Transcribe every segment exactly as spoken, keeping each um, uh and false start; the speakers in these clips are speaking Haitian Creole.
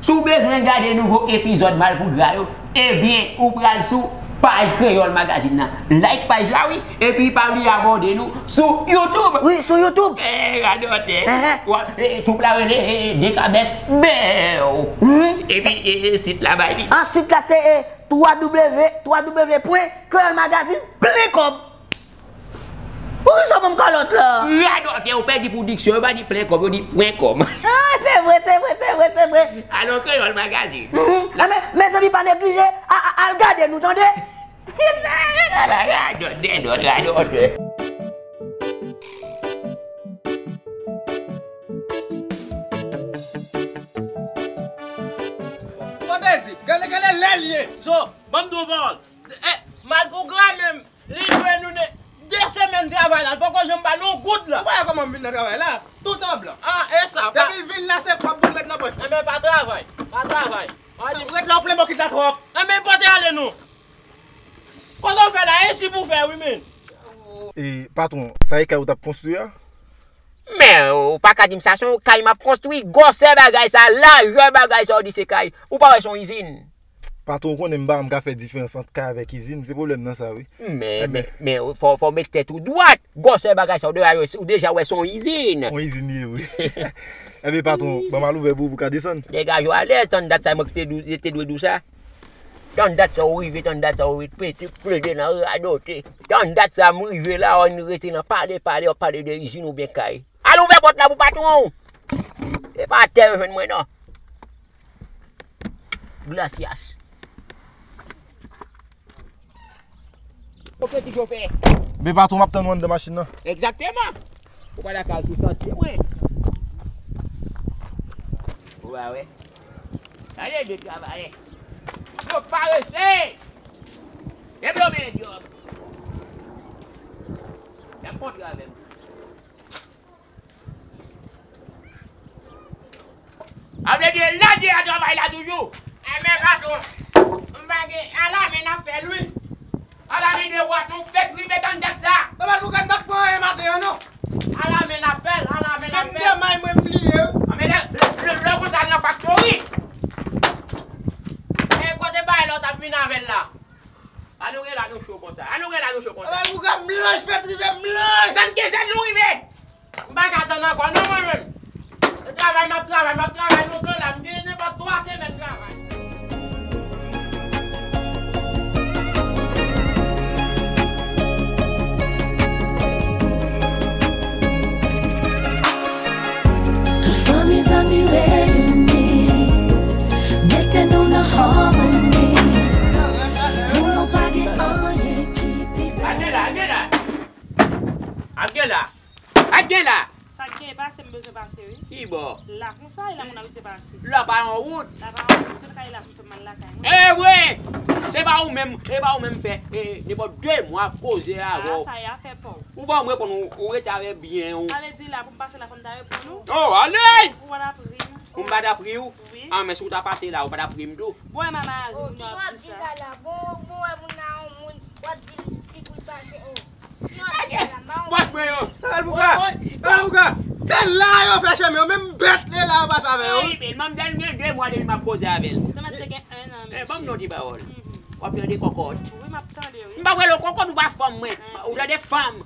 Si w bezwen gade nouvo epizòd Malpougra yo, ebyen, ou pral sou paj Kreyòl Magazine nan. Like paj la, wi, epi pa bliye abòne nou sou YouTube. Wi, sou YouTube. Eh, radòtè. Ehe. Wa, eh, twoup la rele, eh, Dekabès Bèw. Mhm. Epi, eh, sit la bay li. Ah, sit la se, eh, twa W, twa W pwen kreyòl magazine plen kòb. Poukisa w ban m kalòt la? Radòtè, ou pèdi pou diksyon, yo pa di plen kòb, yo di pwen kòm. Ah, se vre, se vre, se vre, se vre. Alò, Kreyòl Magazine. Mhm. Ah, men, mezanmi, pa neglije, a, a, al gade nou, tande? Ala radòtè, radòtè. Kote Zip? Gade, gade lè l ye. Zo, ban m di w yon pawòl. Eh, Malpougra menm, li dwe nou de, de semèn travay la, li poko janm ba nou yon goud la. Ou pa wè kòman m vin nan travay la? Tout an blan. Ah, e sa, pa. Depi l vin la, se kòb pou l met nan pòch. Enben, pa travay, pa travay. Ret la, w plen bòkit la twòp. Enben, pote ale non. Kote w fè la, e si pou fè, wi, men. E, patwon, sa e kay ou t ap konstwi a? Men, ou pa ka di m sa, se yon kay m ap konstwi, gwosè bagay sa, lajè bagay sa, ou di se kay. Ou pa wè se yon izin? Patwon, ou konnen m pa janm ka fè diferans ant kay avèk izin, se pwoblèm nan sa, wi. Men, men, men, fò, fò w met tèt ou dwat. Gwosè bagay sa, ou deja, ou deja wè se yon izin. Yon izin li ye, wi. Enben, patwon, ban m al ouvè pou ou, pou w ka desann. Degaje w alèz, tann dat sa, mwen ki te dou-, te dwe di w sa. Tann dat sa ou rive, tann dat sa ou ret pete, plede nan radote. Tann dat sa m rive la, w rete nan pale, pale, w ap pale de izin oubyen kay. Al ouvè pòt la pou patwon w. E pa atè yo jwenn mwen non. Gracias. Ok, ti chofè. Men patwon, m ap tann ou anndan machin nan. Egzakteman. Ou pa dakal sou santye mwen. Ou pa wè. Gade de travayè. Yo parese. Depi yo mennen djòb, y ap kontre avè m. A vle di lè de a travay la toujou. Enben, patwon, m pa gen, ala men n ap fè l wi. Ala men de bwa tou fèt rive tann dat sa. Papa, pou gad bak pran anyen maten an non. Ala men n ap fè l, ala men n ap fè l. Menm de may mwen m bliye wi. A men lè, lè, lè konsa l nan faktori. E kote bay la w t ap vin avè l la? An nou gen la nou cho konsa. An nou gen la nou cho konsa. Papa, pou gad blanch fèt rive blanch. San gen sèl nou rive. M pa ka tann ankò non mwen menm. E travay m ap travay, m ap travay lontan la. M gen nenpòt twa semèn travay. Tout fanmi zanmi reyini, mete nou nan hawmoni. Pou nou pa gen anyen ki pi bèl. Ap gen la, ap gen la. Ap gen la. Ap gen la. Sa k gen pase m bezwen pase wi. Ki bò? La konsa e la moun abitye pase. La pa yon wout. La pa yon wout, tout kay la pou fè m al lakay mwen. E vre! Se pa ou menm, e pa ou menm fè, e, nenpòt de mwa koze avè w. A, sa e afè pa w. Ou ban m reponn ou, ou rete avè byen ou. Sa vle di la pou m pase la fò m ta reponn ou? Oh, alèz! Ou pa ta pri m. Pou m pa ta pri w? Wi. A, men si w ta pase la, ou pa ta pri m tou? Bon, e mama a di moun yo ap di sa. Bon, bon, wè moun nan yon moun, w ap di l si pou l pase, oh. Bòs mwen yo. Al bouga. Al bouga. Se la yo fè chemen yo. Menm bèt le la yo pase avè yo. Wi, men manmzèl gen de mwa depi m ap koze avè l. Sa mèt te gen en an, mesye. Ban m yon ti pawòl. W ap tande kòkòt. Wi, m ap tande, wi. M pa pral yon kòkòt, ou pa fanm mwen. Ou tande fanm.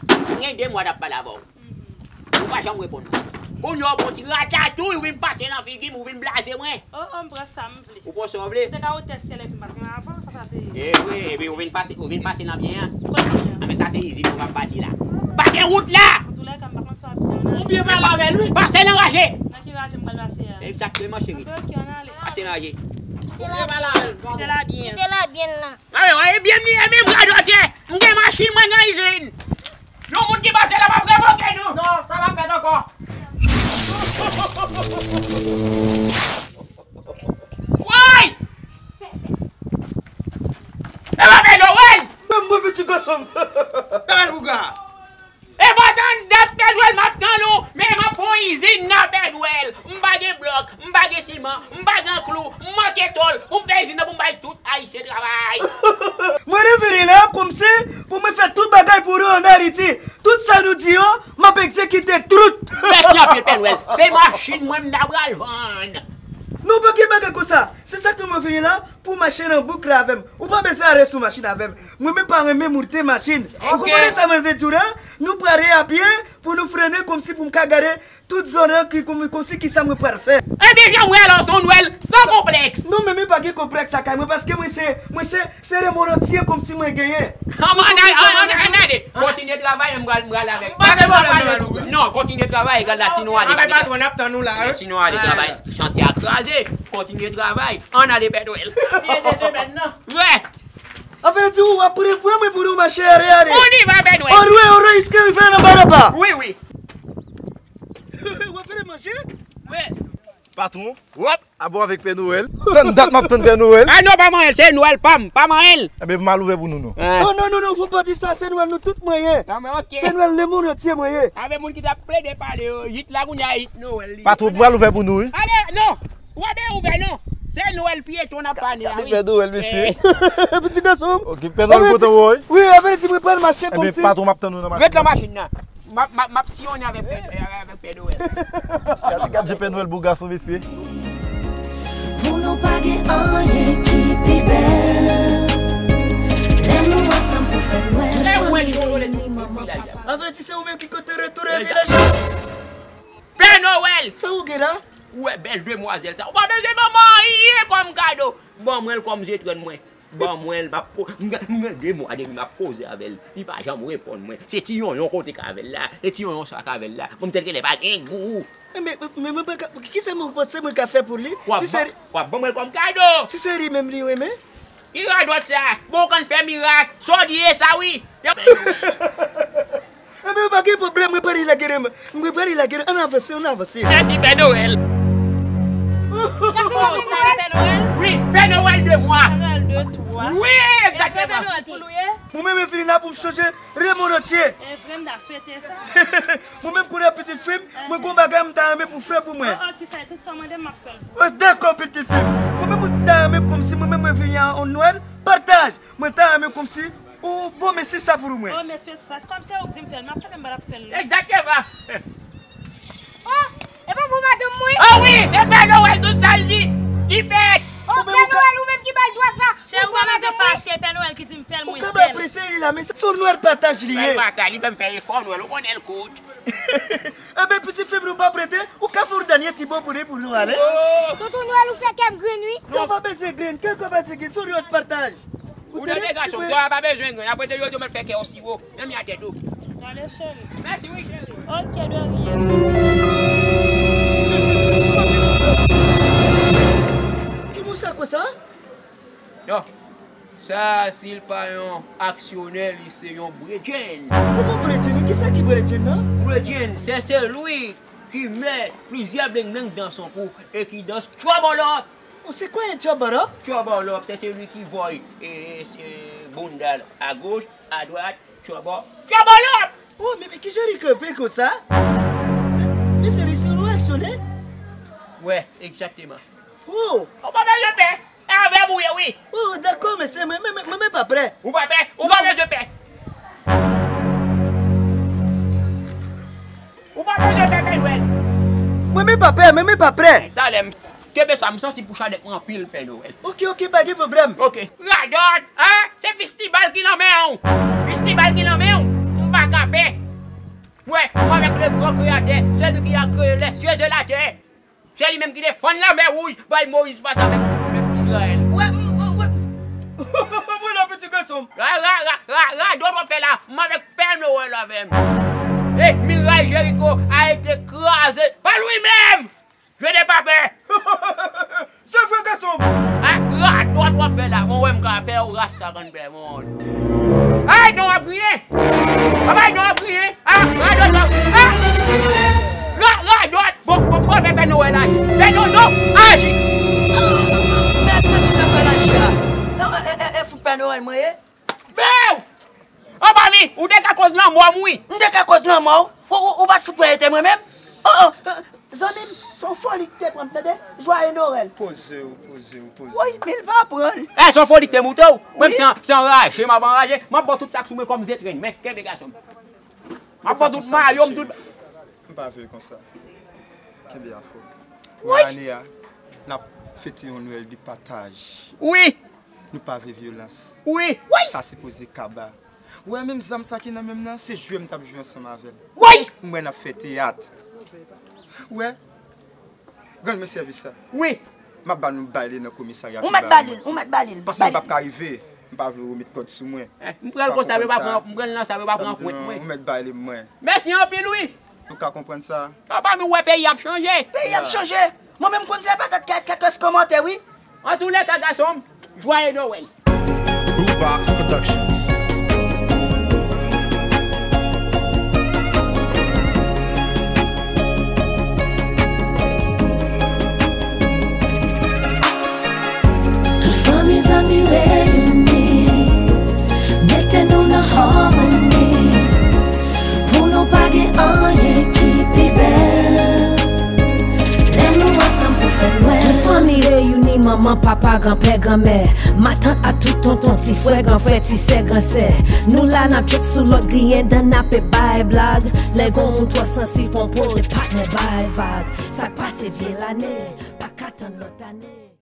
M gen de mwa t ap pale avè w. Ou pa janm reponn mwen. Kounye a w pran ti ratatouy, ou vin pase nan figi m, ou vin blaze mwen. Oh, oh, m pran sa m vle. Ou pran sa w vle? Ou te ka otè syèl epi m pa t gen avan, sa sa te ye? E vre, epi ou vin pase, ou vin pase nan byen an. Kot byen an? A, men sa se izin ou p ap bati la. Pa gen wout la! Antoulèka, m pa konn sa w ap di an ale. Ou byen pale avè l, wi. Pase nan raje! Nan ki raje m pral pase a? Egzakteman, cheri. Anben, ok, ann ale. Pase nan raje. Ou byen pale avè l. Kite la byen. Kite la byen la. A, men, ebyen, m, ebyen, m radòtè. M gen machin, mwen gen izin. Yon moun ki pase la, m ap revoke nou. Non, sa p ap fèt ankò. Woy! E pa fè Nowèl! Menm mwen, pitit gason m. Bèl bouga. E pa tann dat Pè Nwèl m ap tann ou, men m ap fè yon izin nan Pè Nwèl. M pa gen blòk, m pa gen siman, m pa gen klou, m manke tòl pou m fè izin nan pou m bay tout Ayisyen travay. Mwen te vini la kòmsi pou mwen fè tout bagay pou nou ann Ayiti. Tout sa nou di yo, m ap egzekite tout. Mèsi anpil, Pè Nwèl. Se machin mwen m ta pral vann. Non, pa gen bagay konsa. Se sa k fè mwen vini la pou mache nan bouk la avè m. Ou pa bezwen ale sou machin avè m. Mwen menm pa renmen moute machin. Ou konprann sa mwen vle di w la? Nou prale a pye pou nou frennen kòmsi pou m ka gade tout zòn nan ki kòm, kòmsi kisa mwen pral fè. Ebyen, jan m wè la, w se yon nwèl san konplèks. Non, men mwen pa gen konplèks lakay mwen paske mwen se, mwen se, se lemondantye kòmsi mwen genyen. Ann, ann, ann, ann, ann, ann ale. Kontinye travay, m pral, m pral avèk. Pa gen pwoblèm, non, Malouk. Non, kontinye travay, gad la, sinon ale. Anben, patwon, n ap tann ou la, wi. Sinon ale travay. Chantye a kraze. Kontinye travay. Ann ale, Pè Nwèl. Byen de semèn nan. Wè. An fèt, di ou w ap pran pran mwen pou nou mache ale, ale. On y va, Pè Nwèl. Orwe, orwe, iske rive nan baraba. Wi, wi. W ap fè manje? Wi. Patwon. Wòp. Abo avèk Pè Nwèl. Tann dat m ap tann Pè Nwèl. A non, pa manyen l, se Nwèl pa m, pa manyen l. Ebyen, m al ouvè pou nou, non. Ah. Oh, non, non, non, fò pa di sa, se Nwèl nou tout mwen ye. Non, men ok. Se Nwèl lemondantye mwen ye. Avèk moun ki t ap plede pale yo, yit la kounye a yit Nwèl li. Patwon, m al ouvè pou nou, wi. Ale, non. W ap ouvè non. Se Nwèl pyeton n ap pale a, wi. Gade Pè Nwèl, mesye. Eh. Pitit gason m. Ok, Pè Nwèl kontan wè w, wi. Wi, avè di mwen pral mache kòmsi. Ebyen, patwon, m ap tann ou nan machin. Ret nan machin nan. M ap, m ap, m ap siyonnen avèk Pè, avèk Pè Nwèl. Gade, gade jan Pè Nwèl bo gason, mesye. Pou nou pa gen anyen ki pi bèl. Lè nou ansanm pou fè Nwèl. Lè mwen ki kontwole tout vilaj la. Avèti se ou menm ki kontwole tout vilaj la. Pè Nwèl! Sa ou gen la? Ou wè bèl demwazèl sa? Ou pa bezwen ban mwen anyen kòm kado. Ban mwen l kòm zetrèn mwen. Ban mwen l, m ap ko-, m gen, m gen de mwa depi m ap koze avè l. Li pa janm reponn mwen. Se ti yonyon kote k avè l la. Se ti yonyon sa k avè l la. Bon, m tèl genlè pa gen gou. Men, men, men mwen pa ka, kisa mwen panse mwen ka fè pou li? W ap ban, w ap ban mwen l kòm kado. Si se li menm li renmen? Ki radòt sa? Bon, w konn fè mirak. Sa w di e sa wi. Ebyen, pa gen pwoblèm, mwen pral lage, mwen pral lage, ann avanse, ann avanse. Mèsi, Pè Nwèl. Sa se Pè Nwèl? Wi, Pè Nwèl de mwa. Pè Nwèl de twa. Wi, egzakteman. Mwen menm, mwen vini la pou m chanje lemondantye. E vre, m ta swete sa. Mwen menm, kounye a pitit fi m, mwen gon bagay m ta renmen pou fè pou mwen. Oh, oh, kisa, tout sa w mande m, m ap fè l pou ou. Oh, dakò, pitit fi m. Mwen menm, mwen ta renmen kòmsi mwen menm, mwen vini a yon Nwèl pataj. Mwen ta renmen kòmsi ou bon, mesye, sa pou mwen. Oh, mesye, sa, kòm se ou k di m fè l, m ap fè l, m pa t ap fè l non. Egzakteman. Oh, e pa pou madanm mwen? Ah wi, se Pè Nwèl tout sa l di, li fèt. Oh, Pè Nwèl, ou menm ki ba l dwa sa. Cheri, ou pa bezwen fache, Pè Nwèl ki di m fè l, mwen fè l. Ou ka ba prese li la, men se yon Nwèl pataj li ye. Nwèl pataj, li fè m fè efò, Nwèl, ou konnen l kout. Enben, pitit fi m, nou pa prete, ou ka fè yon dènye ti bon pou li pou nou ale. Oh. Tonton Nwèl, ou fè kè m grenn, wi. Kè w pa bezwen grenn, kè w pa bezwen grenn, se yon Nwèl pataj. Ou tande, gason, bwa pa bezwen grenn. Apre de yo, yo mèt fè kè w siwo. Menm ya tèt ou. Ale, cheri. Mèsi, wi, cheri. Ok, de rien. Ki moun sa konsa? Non. Sa, si l pa yon aksyonè, li se yon bredjenn. Kòman bredjenn? Kisa ki bredjenn nan? Bredjenn, se, se li ki mèt plizyè blengblenng dans yon kou e ki dans tchwabalòp. Ou se kwa yon tchwabalòp? Tchwabalòp, se, se li ki voye, e, e, se bounda l agoch, adwat, tchwaba, tchwabalòp! Oh, men, men ki jan li kanpe konsa? Se, men se li se yon aksyonè? Wè, egzakteman. Oh! Ou pa bezwen pè. Avè m ou ye, wi. Oh, dakò, mesye, mwen, mwen, mwen, mwen pa prè. Ou pa pè? Ou pa bezwen pè. Ou pa bezwen pè, Pè Nwèl. Mwen, mwen pa pè, mwen, mwen pa prè. Talè m kenbe sa, m santi pouch a dèk mwen anpil, Pè Nwèl. Ok, ok, pa gen pwoblèm. Ok. Radòt, hein? Se fistibal ki nan men w. Fistibal ki nan men w. M pa ka pè. Wè, mwen avèk le gran kreyatè, se li ki a kreye les cieux et la terre. Se li menm ki defann Lanmè Wouj, bay Moyiz pase avèk tout pèp Izrayèl. Wè, m, m, wè. Mwen la, pitit gason m. Ra, ra, ra, ra, radòt w ap fè la, m avèk Pè Nwèl avè m. E, miray Jeriko a été krasé par lui-même. Je n'ai pas peur. Se vre, gason m. A, radòt w ap fè la, mwen wè m ka pè w, rasta konn pè moun. Ay, non, w ap griyen. Papa, non, w ap griyen. Ah, radòt, ah, ah. Ra-, radòt. Bon, bon, bon, fè, fè Nwèl aji. Fè non, non, aji. Mèt, mèt, sa fè aji a. Non, e, e, e, e, fout Pè Nwèl mwen ye. Bew! Anba mi, ou te ka koz lanmò m, wi. M te ka koz lanmò w. Ou, ou, ou pa t fout mwen ete mwen menm. Oh, oh, zanmi m, se yon foli ki te pran m, tande? Joyeux Noël. Poze w, poze w, poze w. Woy, men l pa pran l. Eh, se yon foli ki te moute w? Mwen, se an, se anraje, m ap anraje. M ap ba w tout sa k sou mwen kòm zetrenn, men kenbe gason m. M ap pran tout mayo m, tout. M pa vle konsa. Kenbe afè w. Woy! Ane a, n ap Fete yon Nwèl de pataj. Wi! Nou pa vle vyolans. Wi! Sa sipoze kaba. Ou wè menm zam sa ki nan men m nan, se jwe m t ap jwe ansanm avè l. Woy! M wè n ap fè teyat. Ou wè? Rann mwen sèvis sa. Wi! M ap ba nou bale nan komisarya. Ou mèt bale l, ou mèt bale l. Paske m p ap ka rive. M pa vle ou met kòd sou mwen. Eh, m pran l konsa, yo pa pran, m pran l nan sa, yo pa pran kwent mwen. Ou mèt bale m mwen. Mèsi anpil, wi! Ou ka konprann sa? Papa nou wè peyi ap chanje. Peyi ap chanje. Mwen menm konn se patat kèk kèk kòmantè wi. Antouleka gason m, jwaye Nowèl. Bootbox Productions. Tout fanmi zanmi reyini, mete nou nan hawmoni. Pou nou pa gen anyen ki pi bèl. Lè nou ansanm pou fè Nwèl. Tout fanmi reyini, manman, papa, granpè, granmè, matant ak tout tonton, ti frè, gran frè, ti sè, gran sè. Nou la n ap jouk sou lòt, griyen dan, n ape bay blag. Lè gon moun twò sansib, fè yon poze, patnè, bay vag. Sa k pase vye lane, pa ka tann lòt ane.